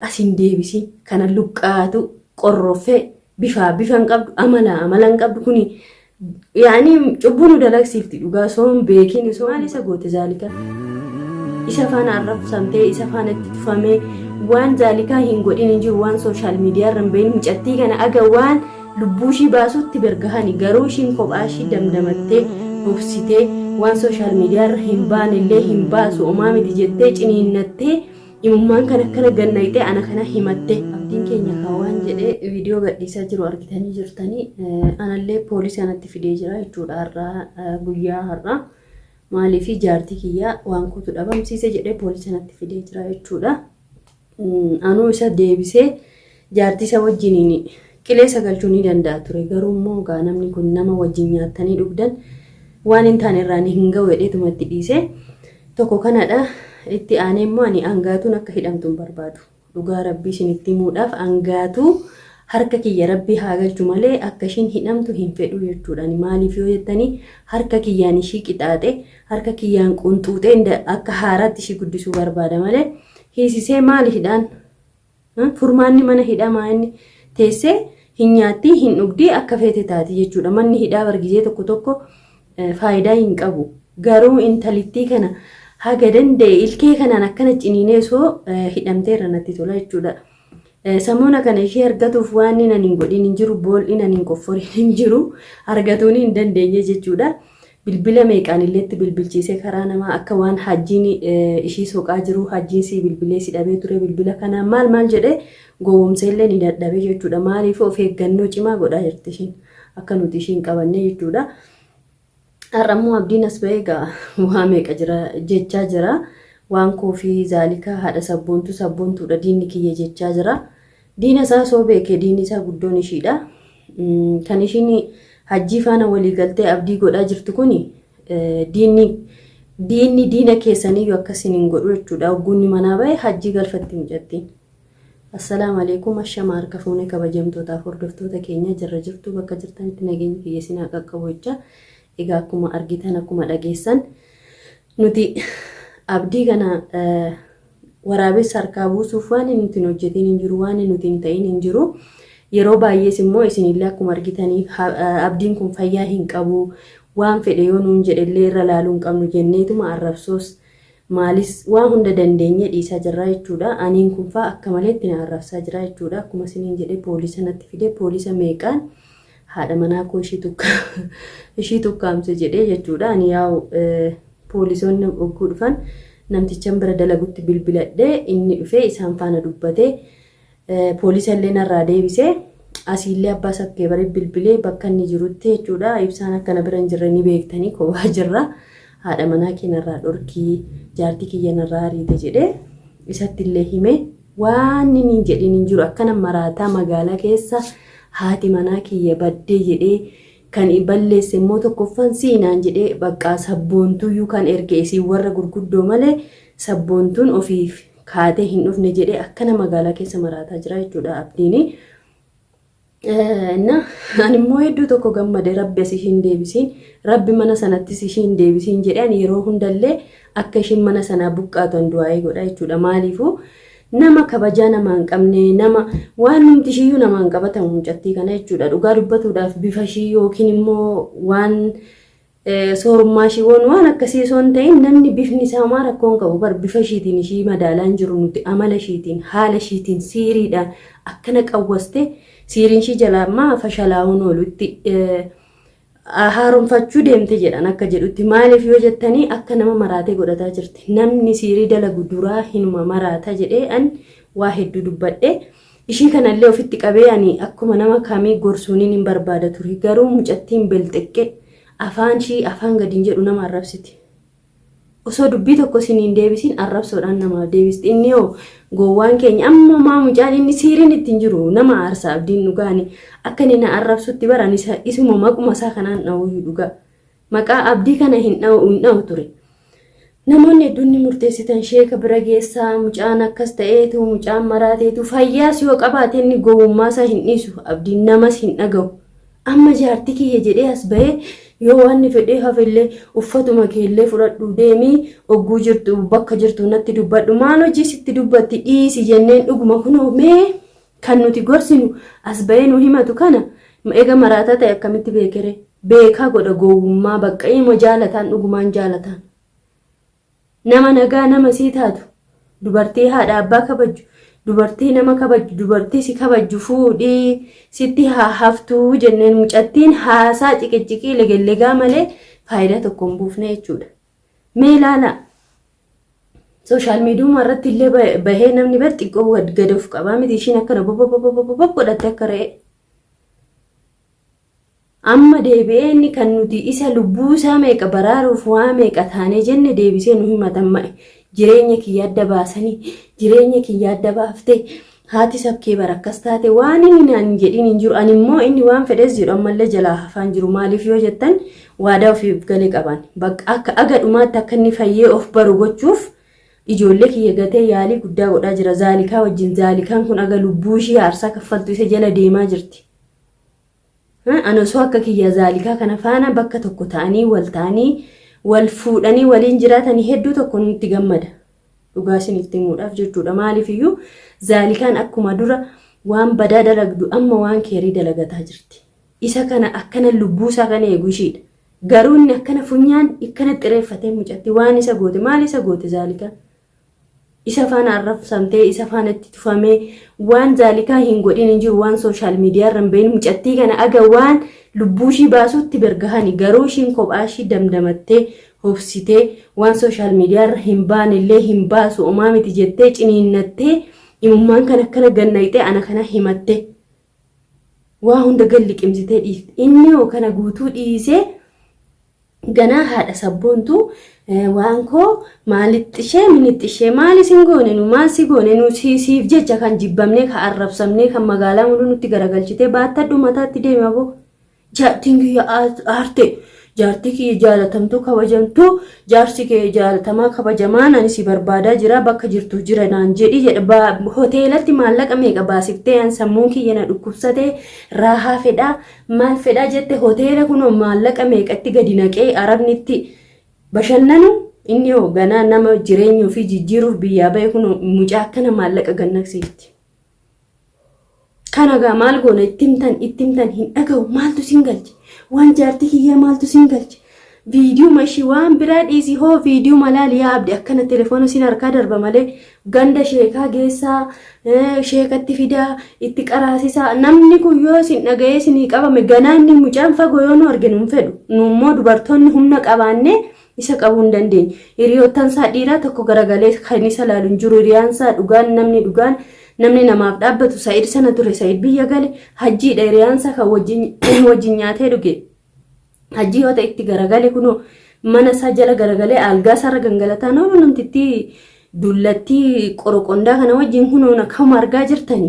As hin deebisin kana luqqaatu qorroffee bifaa bifa hin qabdu amalaa amala hin qabdu kuni yaani cubbuu nu dalagsiifti dhugaa osoo hin beekin osoo maal isa goote zaalika isa faana arrabsamtee isa faana itti tufamee waan zaalikaa hin godhin hin jiru waan sooshaal miidiyaa irra hin bahin mucattii kana aga waan lubbuu ishii baasuutti bergahani garuu ishiin kophaa ishii damdamattee obsitee waan sooshaal miidiyaa irra hin baane illee hin baasu omaa miti jettee ciniinnattee Imummaan kan akkana gad naqxee ana kana himatte. Abdiin keenya kaa waan jedhee viidiyoo gadhiisaa jiru argitanii jirtanii anallee poolisii anatti fidee jira jechuudha har'aa guyyaa har'aa maaliif jaartii kiyyaa waan kootu dhabamsiise jedhee poolisii anatti fidee jira jechuudha. Anuu isa deebisee jaartii isa wajjiniin qileessa galchuu ni danda'a ture garuu immoo gaa namni kun nama wajjin nyaattanii dhugdan waan hin taane irraan hin ga'u jedheetuma itti dhiise. Tokko kanadha. Itti aanee immoo ani angaatuun akka hidhamtu hin barbaadu. Dhugaa rabbii isinitti himuudhaaf angaatuu harka kiyya rabbii haa galchu malee akka ishiin hidhamtu hin fedhu jechuudha. Ani maaliif yoo jettanii harka kiyyaan ishii qixaaxe harka kiyyaan qunxuuxee akka haaraatti ishii guddisuu barbaada malee hiisisee maali hidhaan Furmaanni mana hidhaa maa inni teessee hin nyaattii hin dhugdii akka feete taati jechuudha. Manni hidhaa bargizee tokko tokko faayidaa hin qabu. Garuu intalittii kana haga danda'e ilkee kanaan akkana ciniinee osoo hidhamteerra natti tola jechuudha. Samoona kana ishee argatuuf waan inni hin godhin hin jiru bool'i nan hin qofforin hin jiru argatuun hin dandeenye jechuudha. Bilbila meeqaan illee itti bilbilchiisee karaa namaa akka waan hajjiin ishii soqaa jiruu hajjiin sii bilbilee si dhabee ture bilbila kanaa maal maal jedhee gowwomsee illee ni dadhabee jechuudha. Maaliif of eeggannoo cimaa godhaa jirti ishiin akka nuti ishiin qabannee jechuudha. Har'a immoo abdiin as ba'ee egaa waa meeqa jira jechaa jira. Waan koo fi zaalikaa haadha sabboontuu sabboontuudha diinni kiyya jechaa jira. Diina isaa osoo beekee diinni isaa guddoon ishiidha. Kan ishiin hajjii faana walii galtee abdii godhaa jirtu kuni diinni diinni diina keessaniyyuu akkasiin hin godhu jechuudha. Ogguunni manaa bahe hajjii galfatti mucattiin. Assalaamu alaikum ashama harka fuune kabajamtootaaf hordoftoota keenya jirra jirtu bakka jirtanitti nageenyi kiyya isin haa qaqqabu jecha. Egaa akkuma argitan akkuma dhageessan Nuti abdii kana waraabessa harkaa buusuuf waan nuti hin hojjetiin hin jiru, waan nuti hin ta'in hin jiru. Yeroo baay'ees immoo isinillee akkuma argitanii abdiin kun fayyaa hin qabu, waan fedhe yoo nuun jedhellee irra laaluu hin qabnu jenneetuma arrabsoos maalis waan hunda dandeenyee dhiisaa jirra jechuudha. Aniin kun faa akka maleetti na arrabsaa jira jechuudha. Akkuma isiniin jedhe poolisa natti fide poolisa meeqaan haadha manaa koo ishii tukkaamse jedhee jechuudha. Ani yaa'u poolisoonni hogguu dhufan namtichan bira dalagutti bilbiladhee inni dhufee isaan faana dubbatee poolisa illee narraa deebisee asiillee abbaa sakkee bari bilbilee bakka inni jirutti jechuudha. Ibsaan akkana bira hin jirre ni beektanii kophaa jirra. Haadha manaa kee narraa dhorkii jaartii kiyya narraa ariite jedhee isatti illee himee Waan inni hin jedhin hin jiru akkana maraataa magaalaa keessa haati manaa kiyya baddee jedhee kan balleesse immoo tokkoffaan si'i naan jedhee baqqaa sabboontuyyuu kan erge isin warra gurguddoo malee sabboontuun ofiif kaatee hin dhufne jedhee akkana magaalaa keessa maraataa jira jechuudha abdiini. Na ani immoo hedduu tokko gammade rabbi as ishiin deebisiin rabbi mana sanattis ishiin deebisiin jedhee ani yeroo hundallee akka ishiin mana sanaa buqqaatu an du'aa'ii godha jechuudha maaliifuu nama kabajaa namaa hin qabne nama waan numti ishiiyyuu namaa hin qabatamu mucattii kana jechuudha dhugaa dubbatuudhaaf bifa ishii yookiin immoo waan Soorummaa ishii woon waan akkasii osoo hin ta'in namni bifni isaa homaa rakkoo hin qabu bar bifa ishiitiin ishii madaalaa hin jiru nuti amala ishiitiin haala ishiitiin siiriidhaan akkana qawwaste siiriin ishii jalaa ammaa fashalaa'uun oolu itti haaromfachuu deemte jedhan akka jedhutti maaliif yoo jettanii akka nama maraatee godhataa jirti namni siirii dalagu duraa hinuma maraata jedhee an waa hedduu dubbadhe. Ishii kanallee ofitti qabee ani akkuma nama kamii gorsuuniin hin barbaada ture. Garuu mucattiin belxeqqe afaan ishii afaan gadi hin jedhu nama arrabsiti. Osoo dubbii tokko isin hin deebisin arrabsoodhaan namaaf deebisti. Inni hoo gowwaan keenya amma maa mucaan inni siiriin ittiin jiru nama aarsa abdiin dhugaani. Akka inni na arrabsutti baran isa isuma maquma isaa kanaan dha'uyyuu dhugaa. Maqaa abdii kana hin dha'u hin dha'u ture. Namoonni hedduun ni murteessitan sheeka bira geessaa mucaan akkas ta'eetu mucaan maraateetu fayyaas yoo qabaate inni gowwummaa isaa hin dhiisu abdiin namas hin dhaga'u. Amma jaartii kiyya jedhee as bahee Yoo waanni fedhee hafellee uffatuma keellee fudhadhuu deemii ogguu jirtu bakka jirtu natti dubbadhu maal hojii sitti dubbatti dhiisi jenneen dhuguma kunoo mee kan nuti gorsinu as bahee nu himatu kana eega maraataa ta'e akkamitti beekere beekaa godha gowwummaa bakka ima jaalataan dhugumaan jaalataan. Nama nagaa nama sii taatu, dubartii haadha abbaa kabajju, dubartii nama kabajju, dubartii si kabajju fuudhii sitti haa haftuu jenneen mucattiin haasaa ciqicciqii legellegaa malee faayidaa tokko hin buufne jechuudha. Mee ilaalaa. Sooshaal miidiyaa irratti illee bahee namni bar xiqqoo gad of qabaa miti ishiin akkana bobobobobobob godhatte akka re'ee. Amma deebi'ee inni kan nuti isa lubbuu isaa meeqa baraaruuf waa meeqa taanee jenne deebisee nu himatan ma'e. Jireenya kiyya adda baasanii jireenya kiyya adda baaftee haati sabkee bara akkas taate waan inni naan hin jedhin hin jiru. Ani immoo inni waan fedhes jedhu ammallee jalaa hafaan jiru. Maaliif yoo jettan waadaa ofiif gale qaban. Bakka akka aga dhumaatti akka inni fayyee of baru gochuuf ijoollee kiyya gatee yaalii guddaa godhaa jira. Zaalikaa wajjin zaalikaan kun aga lubbuu ishii aarsaa kaffaltu isa jala deemaa jirti. Ani osoo akka kiyya zaalikaa kana faana bakka tokko ta'anii wal ta'anii wal fuudhanii waliin jiraatanii hedduu tokko nutti gammada. Dhugaa isinitti himuudhaaf jechuudha. Maaliif iyyuu zaalikaan akkuma dura waan badaa dalagdu amma waan keerii dalagataa jirti. Isa kana akkana lubbuu isaa kana eegu ishiidha. Garuu inni akkana funyaan ikkana xireeffatee mucatti waan isa goote maal isa goote zaalikaan? Isa faana arrabsamtee isa faana itti tufamee waan zaalikaa hin godhin hin jiru waan sooshaal miidiyaa irra hin bahin mucattii kana aga waan lubbuu ishii baasuutti bergahani garuu ishiin kophaa ishii damdamattee hobsitee waan sooshaal miidiyaa irra hin baane illee hin baasu omaa miti jettee ciniinnattee imummaan kan akkana gannayxee ana kana himatte waa hunda gad liqimsitee dhiifte inni hoo kana guutuu dhiisee Ganaa haadha sabboontuu waan koo maalitti ishee minitti ishee maal isin goone nu maal si goone nu siif jecha kan jibbamnee kan arrabsamnee kan magaalaa mulu nutti garagalchitee baattadhu mataatti deemi aboo. Jaartiin kiyya aarte jaartii kiyya jaalatamtuu kabajamtuu jaarsi kee jaalatamaa kabajamaan ani si barbaadaa jira bakka jirtu jira naan jedhi jedha hoteelatti maallaqa meeqa baasiftee an sammuun kiyya na dhukkubsatee raahaa fedhaa Maal fedhaa jette hoteela kunoo maallaqa meeqatti gadi naqee arabni itti bashannanu inni hoo ganaa nama jireenya ofii jijjiiruuf biyyaa ba'e kunoo mucaa akkana maallaqa gannaqsiifti. Kana gaa maal goona itti himtan itti himtan hin dhaga'u maaltu sin galche waan jaartii kiyyaa maaltu sin galche Viidiyuma ishii waan biraa dhiisi hoo viidiyuma laali yaa abdi akkana telefoona sin harkaa darba malee ganda sheekaa geessaa sheekatti fidaa itti qaraasisaa namni kun yoo isin dhaga'ee isinii qabame ganaa inni mucaan fagoo yoo nu arge nu hin fedhu nu immoo dubartoonni humna qabaannee isa qabuu hin dandeenye hiriyoottan isaa dhiiraa tokko garagalee kan isa laalu hin jiru hiriyaan isaa dhugaan namni dhugaan namni namaaf dhaabbatu Sa'id sana ture Sa'id biyya gale hajjiidha hiriyaan isaa kan wajjin nyaatee dhuge Hajjii yoo ta'e itti garagale kunoo mana isaa jala garagalee algaa isaarra gangalataa noonu namtittii dullattii qoroqondaa kana wajjin kunoo akkuma argaa jirtani.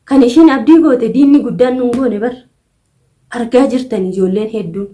Kan ishiin abdii goote diinni guddaan nun goone bar argaa jirtani ijoolleen hedduun.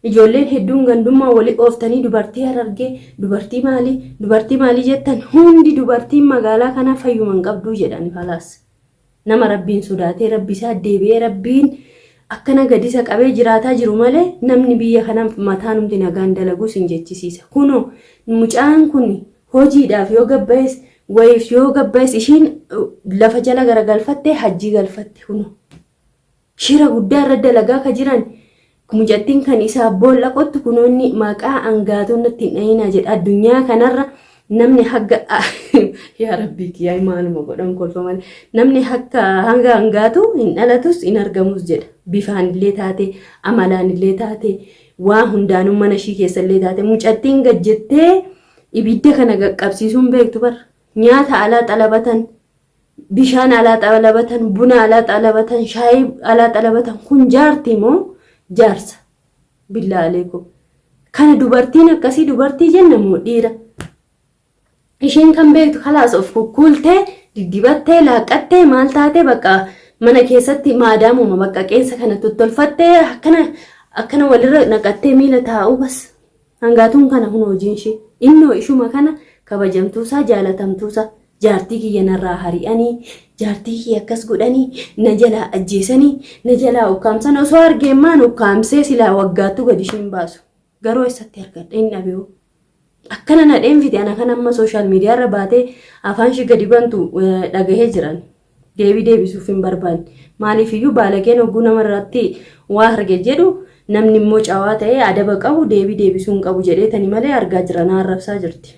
Ijoolleen hedduun gandummaa walii ooftanii dubartii harargee dubartii maalii dubartii maalii jettan hundi dubartiin magaalaa kanaa fayyuma hin qabduu jedhani falaas. Nama Rabbiin sodaatee Rabbi isaa deebi'ee Rabbiin akkana gadi isa qabee jiraataa jiru malee namni biyya kana mataanumti nagaan dalagus hin jechisiisa. Kunoo mucaan kun hojiidhaaf yoo gabbayees wayiif yoo gabbayees ishiin lafa jala garagalfattee hajjii galfatte kunoo. Shira guddaa irra dalagaa ka jiran mucattiin kan isaaf boolla qottu kunoonni maqaa angaatuun natti hin dhayinaa jedha addunyaa kanarra namni hagga yaa rabbii kiyyaa maaluma godhan kolfa malee namni akka hanga angaatu hin dhalatus hin argamus jedha bifaan illee taate amalaan illee taate waa hundaanuu mana ishii keessa illee taate mucattiin gad jettee ibidda kana qaqqabsiisuun beektu bara nyaata alaa xalabatan bishaan alaa xalabatan, buna alaa xalabatan, shaayii alaa xalabatan kun jaartii moo jaarsa? Billaa aleekum. Kana dubartiin akkasii dubartii jenna moo dhiira? Isheen kan beektu kalaas of kukkuultee, diddibattee, laaqqattee maal taatee bakka mana keessatti maadaamuma bakka qeensa kana tottolfattee akkana akkana walirra naqattee miila taa'uu bas. Hangaatuun kana kun hojiin ishee. Innoo ishuma kana kabajamtuusaa jaalatamtuusaa. Jaartii kiyya narraa hari'anii, jaartii kiyya akkas godhanii, na jalaa ajjeesanii, na jalaa ukkaamsan osoo argeemmaan ukkaamsee silaa waggaattuu gadi ishiin baasu. Garuu eessatti argadha hin dhabeewu. Akkana na dheenfite ana kan amma sooshaal miidiyaa irra baatee afaan ishii gadi bantu dhagahee jiran. Deebii deebisuuf hin barbaanne. Maaliif iyyuu baalageen hogguu nama irratti waa arge jedhu namni immoo cawaa ta'ee adaba qabu deebii deebisuu hin qabu jedheetani malee argaa jira na arrabsaa jirti.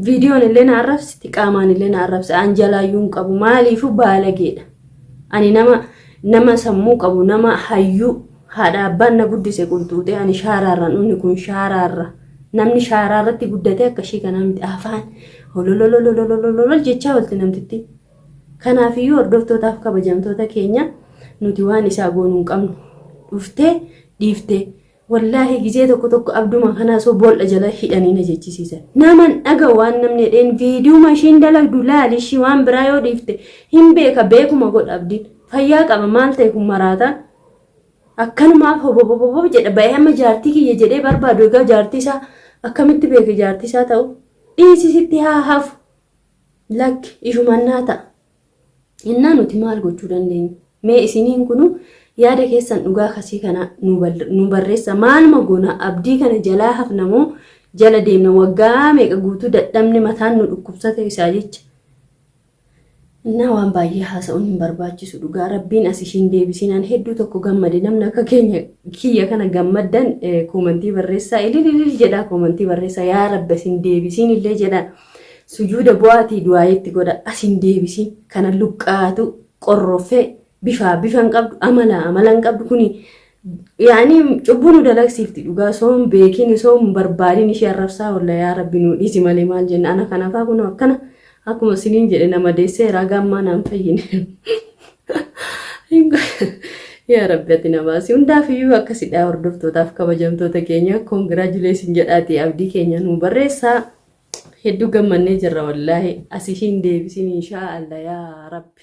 Viidiyoon illee na arrabsiti qaamaan illee na arrabsa an jalaayyuu hin qabu maaliifuu baalageedha. Ani nama nama sammuu qabu nama hayyuu haadha abbaan na guddise qunxuuxee ani shaaraarraan dhumni kun shaaraarra. Namni shaaraarratti guddatee akka ishii kanaa miti afaan holololololololol jechaa olti namtitti. Kanaafiyyuu hordoftootaaf kabajamtoota keenya nuti waan isaa goonuu hin qabnu. Dhuftee dhiiftee Wallaahi gizee tokko tokko abduma kana osoo bool'a jala hidhanii na jechisiisan. Naman dhaga'u waan namni jedheen viidiyuma ishiin dalagdu laali ishii waan biraa yoo dhiifte hin beeka beekuma godha abdiin. Fayyaa qaba maal ta'e kun maraataan. Akkanumaaf hobobobobob jedha ba'ee amma jaartii kiyya jedhee barbaadu egaa jaartii isaa akkamitti beeke jaartii isaa ta'u. Dhiisi sitti haa hafu. Lakki ishumannaa ta'a. Innaa nuti maal gochuu dandeenya? Mee isiniin kunu yaada keessan dhugaa kasii kana nu barreessa maaluma goona abdii kana jalaa hafna moo jala deemna waggaa meeqa guutuu dadhabne mataan nu dhukkubsate isaa jecha. Innaa waan baay'ee haasa'uun hin barbaachisu dhugaa rabbiin as ishiin deebisinaan hedduu tokko gammade namni akka keenya kiyya kana gammaddan koomantii barreessaa ilililil jedhaa koomantii barreessaa yaa rabbi asin deebisiin illee jedhaa. Sujuuda bu'aatii du'aa'ii itti godha as hin deebisin kana luqqaatu qorroffee bifaa bifa hin qabdu amala amala hin qabdu kuni yaani cubbuu nu dalagsiifti dhugaa osoo hin beekin osoo hin barbaadin ishee arrabsaa oolla yaa rabbi nu dhiisi malee maal jenna ana kanafaa kun akkana akkuma isiniin jedhe nama deesseera haga ammaa naan fayyine. Yaa rabbi ati na baasi. Hundaaf iyyuu akkasidha hordoftootaaf kabajamtoota keenya koongiraajuleeshin jedhaati abdii keenya nu barreessaa. Hedduu gammannee jirra wallaahi. As ishiin deebisin inshaa Allah yaa rabbi.